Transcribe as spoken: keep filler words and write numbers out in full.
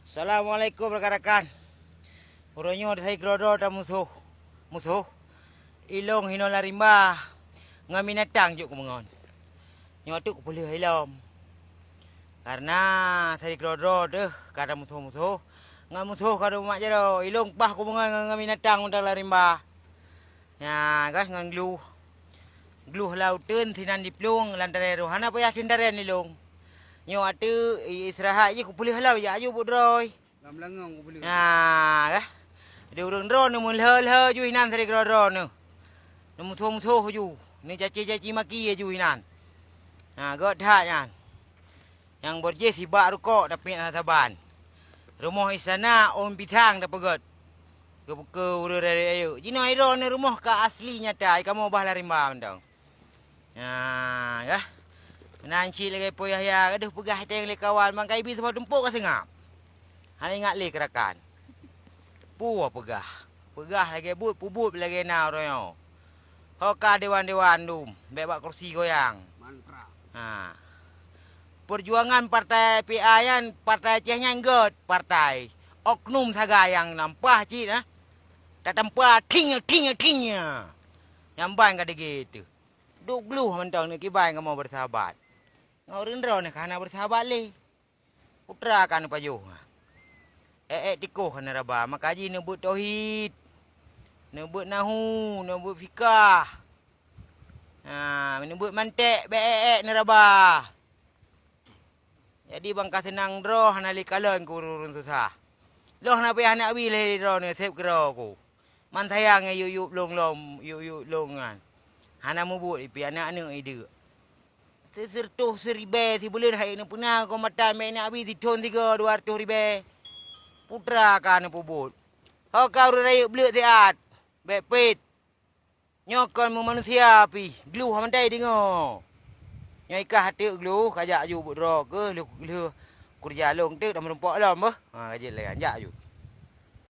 Assalamualaikum rakan-rakan. Uroe nyoe di sidroe-droe tamusoh. Musoh. Ilong hinoe lam rimba ngon binatang jok keumeungon. Nyoe teuk kupeuleueh ilom. Karena sidroe-droe deuh ka tamusoh-musoh. Ngon musoh ka deuh mak jaroe. Ilong bah keumeungon ngon, ngon binatang mantong lam rimba. Nyan kan ngon gluh. Gluh lam uteuen sinan jiplueng lam tarèe roh. Hana payah teuntaren ilong. Nyoe ateueh istirahat jih kupeuleueh lom jak aju buet droe. Lam langong kupeuleueh. Nah, kah? Di ureueng droe neumeulhö-lhö ju inan sidroe-droe neuh. Neumusoh-musoh ju. Neucaci-caci maki ju inan. Nah, göt that nyan. Nyang bot jih sibak rukok tapi saban. Rumoh istana ôn pisang tapeugöt. Keu, keu ureueng rayeuk. Jinoe droe neuh rumoh ka asli nyata, kamoe bah lam rimba mantong. Nah, yah. Meunan cit lagèe Po Yahya, gadoh peugah teng lé kawan, bang ka ibi saboh tumpok ka seungab. Hana ingat lé keu rakan. Peue peugah? Peugah lagèe buet, peubuet lagèe na uroe nyoe. Ho ka dewan-dewan dum, bèk bak kursi goyang. Mantra. Ha. Peujuangan partai P A nyan, partai Aceh nyan göt partai. Oknum sagai nyang nampah cit, nah. Tatampa ting, ting, ting. Nyang ban ka degé teuh. Duek gluh mantong neukiban kamoe beursahabat. Ngon ureueng droe neuh ka hana beursahabat lé. Putra ka neupajoh. Èk-èk tikoh ka neuraba, maka jih neubeuet tauhid. Neubeuet nahu, neubeuet fikah. Ha, neubeuet mantek, bèk èk-èk neuraba. Jadi bang ka seunang droe hana lé kalon keu ureueng-ureueng susah. Loh na payah neubri lé droe neuh seb keudroe ku. Man sayang nyang yub-yub lôn lom, yub-yub lôn nyan. Hana mubuet ipi aneuk-aneuk ideuk. Sireutôh siribèe sibuleuen hai neupeuna keu mata mè neubri sithon sigoe dua reutôh ribèe. Putra ka neupeubuet. Ho ka ureueng rayeuk bleuet siat. Bèk pet. Nyoe kon meumanusia pih, gluh mandai deungoe. Nyoe ikah teuk gluh, kajak aju buet droe keuh, lheueh, lheueh keureuja lôn teuk dan meurumpok lom beuh. Ha, ka jeuet lagèe nyan, jak aju.